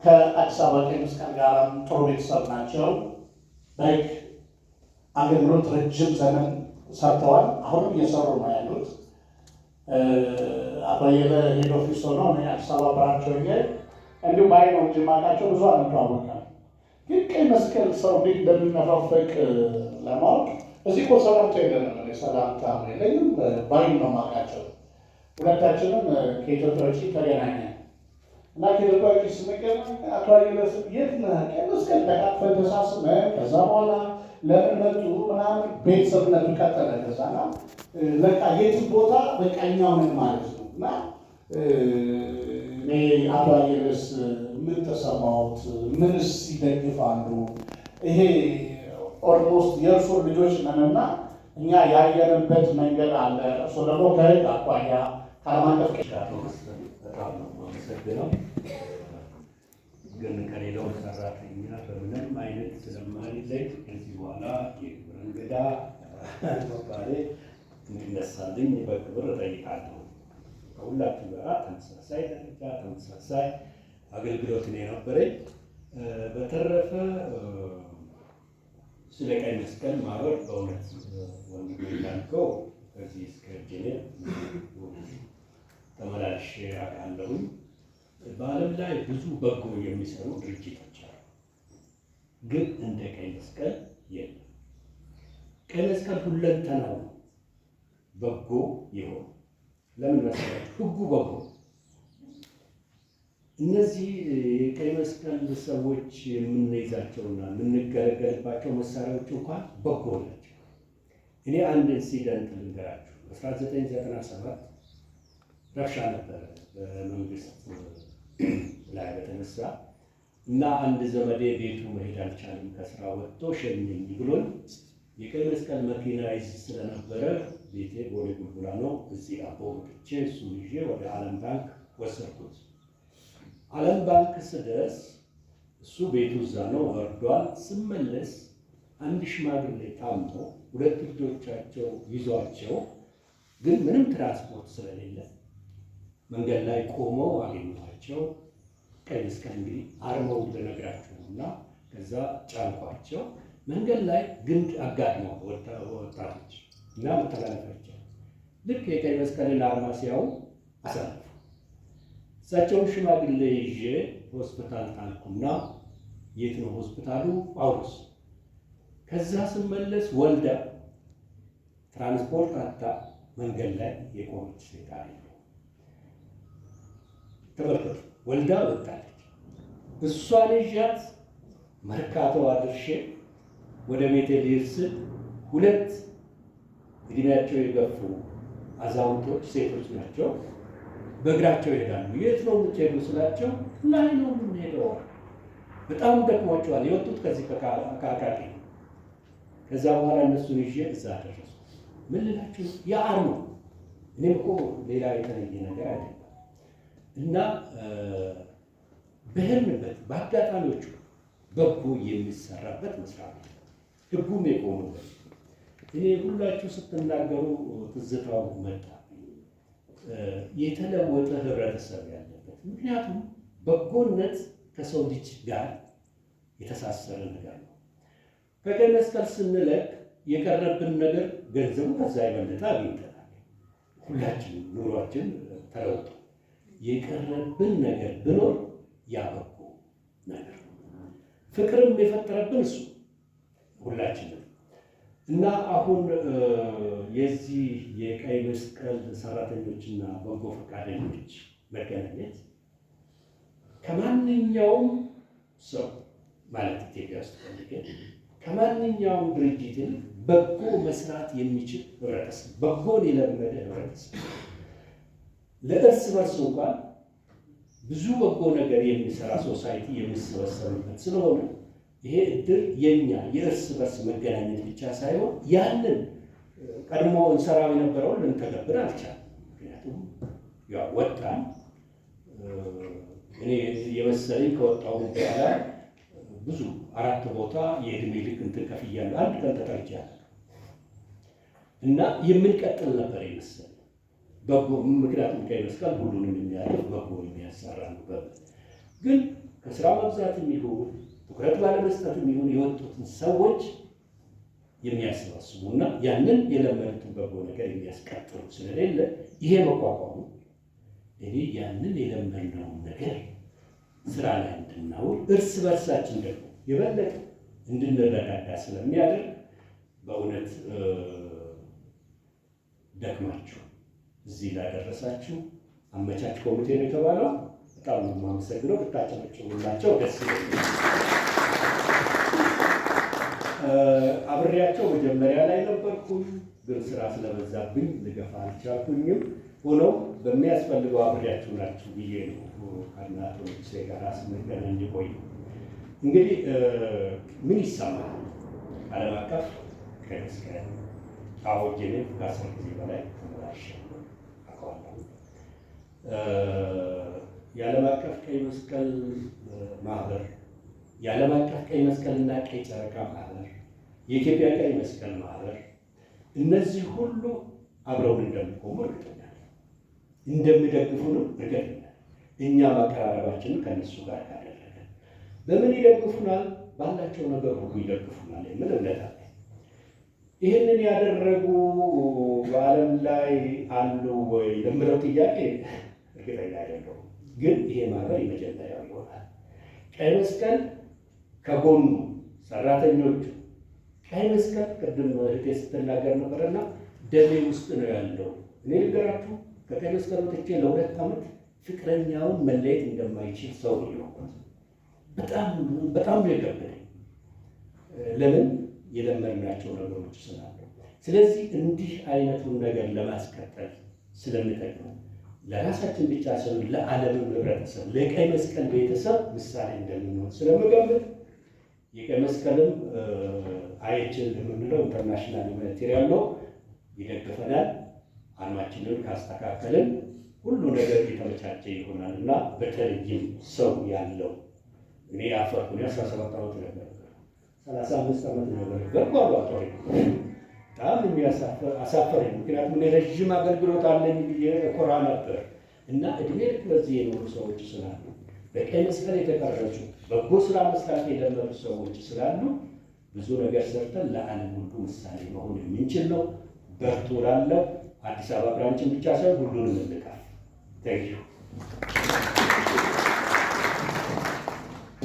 ከአዲስ አበባ ቀይ መስቀል ጋርም ጥሩ ቤተሰብ ናቸው። በህግ አገልግሎት ረጅም ዘመን ሰርተዋል። አሁንም እየሰሩ ነው ያሉት። አቶ አየለ head office ሆነው እኔ አዲስ አበባ branch ሆኜ እንዲሁ ባይ ነው እንጂ የማውቃቸው ብዙ አንተዋወቅም። ግን ቀይ መስቀል ሰው እንዴት እንደሚነፋፈቅ ለማወቅ እዚህ እኮ ሰላምታ የለንም። እኔ ሰላምታ የለኝም፣ ባይን ነው የማውቃቸው። ሁለታችንም ከኢትዮጵያ ውጭ ተገናኘን እና ከኢትዮጵያ ውጭ ስንገናኝ አቶ አየለ የት ነህ? ቀይ መስቀል ተቃቅፈን ተሳስመን ከዛ በኋላ ለምን መጡ ምናምን ቤተሰብነቱ ቀጠለ። ከዛ ና ለካ የትም ቦታ በቃ እኛው ነን ማለት ነው። እና እኔ አቶ አየለስ ምን ተሰማዎት? ምንስ ይደግፋሉ? ይሄ almost የእርሶ ልጆች ነንና እኛ ያየንበት መንገድ አለ። እርሶ ደግሞ ከህግ አኳያ ከዓለም አቀፍ አቶ መስፍን በጣም ነው የማመሰግነው። ግን ከሌላው ሰራተኛ በምንም አይነት ስለማልለይ ከዚህ በኋላ የክብር እንግዳ መባሌ እንዲነሳልኝ በክብር እጠይቃለሁ። ከሁላችሁ ጋር ተመሳሳይ ደረጃ ተመሳሳይ አገልግሎት ነው የነበረኝ። በተረፈ ስለ ቀይ መስቀል ማህበር በእውነት ወንድሜ እንዳልከው ከዚህ እስከ ጄኔቭ ተመላልሼ አውቃለሁኝ። በዓለም ላይ ብዙ በጎ የሚሰሩ ድርጅቶች አሉ፣ ግን እንደ ቀይ መስቀል የለም። ቀይ መስቀል ሁለንተናው ነው በጎ የሆነ። ለምን መሰላችሁ? ህጉ በጎ። እነዚህ የቀይ መስቀል ሰዎች የምንይዛቸውና የምንገለገልባቸው መሳሪያዎች እንኳን በጎ ናቸው። እኔ አንድ incident ልንገራችሁ። በ1997 ረብሻ ነበረ በመንግስት ላይ በተነሳ እና አንድ ዘመዴ ቤቱ መሄድ አልቻለም፣ ከስራ ወጥቶ ሸኘኝ ብሎኝ የቀይ መስቀል መኪና ይዝ ስለነበረ ቤቴ ቦሌ ቡልቡላ ነው። እዚህ አቦ መጥቼ እሱን ይዤ ወደ ዓለም ባንክ ወሰድኩት። ዓለም ባንክ ስደርስ እሱ ቤቱ እዛ ነው ወርዷል። ስመለስ አንድ ሽማግሌ ታመው ሁለት ልጆቻቸው ይዟቸው ግን ምንም ትራንስፖርት ስለሌለ መንገድ ላይ ቆመው አገኘኋቸው። ቀይ መስቀል እንግዲህ አርመው ልነግራችሁ ነው እና ከዛ ጫንኳቸው። መንገድ ላይ ግንድ አጋድመው ወጣቶች እና መተላለፍ አይቻልም። ልክ የቀይ መስቀልን አርማ ሲያዩ አሳለፉ። እሳቸውን ሽማግሌ ይዤ ሆስፒታል ጣልኩና የት ነው ሆስፒታሉ? ጳውሎስ። ከዛ ስመለስ ወልዳ ትራንስፖርት አጥታ መንገድ ላይ የቆመች ሴት አገኘሁ። ተመልከቱ፣ ወልዳ ወጣለች። እሷን ይዣት መርካቶ አድርሼ ወደ ቤቴ ልሄድ ስል ሁለት እድሜያቸው የገፉ አዛውንቶች ሴቶች ናቸው። በእግራቸው ይሄዳሉ። የት ነው የምትሄዱ ስላቸው ላይ ነው የምንሄደው። በጣም ደክሟቸዋል። የወጡት ከዚህ ከአቃቂ ነው። ከዛ በኋላ እነሱን ይዤ እዛ ደረሱ። ምን ልላችሁ የአርማ እኔም እኮ ሌላ የተለየ ነገር አይደለም። እና በሄድንበት በአጋጣሚዎቹ በጎ የሚሰራበት መስሪያ ቤት ነው። ህጉም የቆሙበት። እኔ ሁላችሁ ስትናገሩ ትዝታው መጣ። የተለወጠ ህብረተሰብ ያለበት፣ ምክንያቱም በጎነት ከሰው ልጅ ጋር የተሳሰረ ነገር ነው። ከቀይ መስቀል ስንለቅ የቀረብን ነገር ገንዘቡ ከዛ የበለጠ አግኝተናል። ሁላችንም ኑሯችን ተለውጦ የቀረብን ነገር ብኖር ያ በጎ ነገር ነው። ፍቅርም የፈጠረብን እሱ ሁላችንም እና አሁን የዚህ የቀይ መስቀል ሰራተኞችና በጎ ፈቃደኞች መገናኘት ከማንኛውም ሰው ማለት ኢትዮጵያ ውስጥ ፈልገን ከማንኛውም ድርጅት ይልቅ በጎ መስራት የሚችል ህብረተሰብ፣ በጎን የለመደ ህብረተሰብ፣ ለእርስ በርስ እንኳን ብዙ በጎ ነገር የሚሰራ society የሚሰበሰብበት ስለሆነ ይሄ እድር የኛ የእርስ በርስ መገናኘት ብቻ ሳይሆን ያንን ቀድሞ እንሰራው የነበረውን ልንተገብር አልቻልንም። ምክንያቱም ያው ወጣን። እኔ የመሰለኝ ከወጣሁ በኋላ ብዙ አራት ቦታ የእድሜ ልክ እንትን ከፍያለሁ። አንድ ቀን ተጠርቼ አላውቅም። እና የምንቀጥል ነበር የመሰለኝ በጎ፣ ምክንያቱም ቀይ መስቀል ሁሉንም የሚያልፍ በጎ የሚያሰራ ነው። ግን ከስራ መብዛትም ይሁን ትኩረት ባለመስጠትም ይሁን የወጡትን ሰዎች የሚያሰባስቡና ያንን የለመዱትን በጎ ነገር የሚያስቀጥሉ ስለሌለ ይሄ መቋቋሙ እኔ ያንን የለመድነውን ነገር ስራ ላይ እንድናውል እርስ በርሳችን ደግሞ የበለጠ እንድንረዳዳ ስለሚያደርግ በእውነት ደክማችሁ እዚህ ላደረሳችሁ አመቻች ኮሚቴ ነው የተባለው። በጣም ነው የማመሰግነው። ብታጨበጭቡላቸው ደስ ይለኛል። አብሬያቸው መጀመሪያ ላይ ነበርኩኝ፣ ግን ስራ ስለበዛብኝ ልገፋ አልቻልኩኝም። ሆኖም በሚያስፈልገው አብሬያችሁ ናችሁ ብዬ ነው ከእነ አቶ ንጉሴ ጋር ስንገናኝ የቆየው። እንግዲህ ምን ይሰማል? ዓለም አቀፍ ቀይ መስቀል አዎ፣ ጄኔቭ ከ10 ጊዜ በላይ ተመላልሻለሁ፣ አውቀዋለሁ። የዓለም አቀፍ ቀይ መስቀል ማህበር፣ የዓለም አቀፍ ቀይ መስቀልና ቀይ ጨረቃ ማህበር፣ የኢትዮጵያ ቀይ መስቀል ማህበር፣ እነዚህ ሁሉ አብረውን እንደሚቆሙ እርግጠኛ ነኝ። እንደሚደግፉንም እርግጠኛ ነኝ። እኛ ማቀራረባችንን ከእነሱ ጋር ካደረገን በምን ይደግፉናል? ባላቸው ነገር ሁሉ ይደግፉናል የሚል እምነት አለ። ይህንን ያደረጉ በዓለም ላይ አሉ ወይ ለሚለው ጥያቄ እርግጠኛ አይደለሁም። ግን ይሄ ማህበር የመጀመሪያው ይሆናል። ቀይ መስቀል ከጎኑ ሰራተኞቹ፣ ቀይ መስቀል ቅድም እህቴ ስትናገር ነበርና ደሜ ውስጥ ነው ያለው። እኔ ልንገራችሁ፣ ከቀይ መስቀል ወጥቼ ለ2 ዓመት ፍቅረኛውን መለየት እንደማይችል ሰው ነው የሆንኩት። በጣም በጣም ነው የከበደኝ። ለምን? የለመድናቸው ነገሮች ስላሉ። ስለዚህ እንዲህ አይነቱን ነገር ለማስቀጠል ስለሚጠቅም ለራሳችን ብቻ ሳይሆን ለዓለምም ህብረተሰብ፣ ለቀይ መስቀል ቤተሰብ ምሳሌ እንደምንሆን ስለምገምት የቀይ መስቀልም IHL የምንለው International Humanitarian Law ይደግፈናል። አርማችንን ካስተካከልን ሁሉ ነገር የተመቻቸ ይሆናል እና በተለይም ሰው ያለው እኔ አፈርኩ። እኔ 17 ዓመት ነበር፣ 35 ዓመት ነበር በርኳሉ አቶ በጣም አሳፈረኝ። ምክንያቱም እኔ ረዥም አገልግሎት አለኝ ብዬ እኮራ ነበር እና እድሜ ልክ በዚህ የኖሩ ሰዎች ስላሉ፣ በቀይ መስቀል የተቀረጹ በጎ ስራ መስራት የለመዱ ሰዎች ስላሉ ብዙ ነገር ሰርተን ለዓለም ሁሉ ምሳሌ መሆን የምንችል ነው። በርቱ እላለሁ። አዲስ አበባ branch ን ብቻ ሳይሆን ሁሉንም እንቃፍ። Thank you.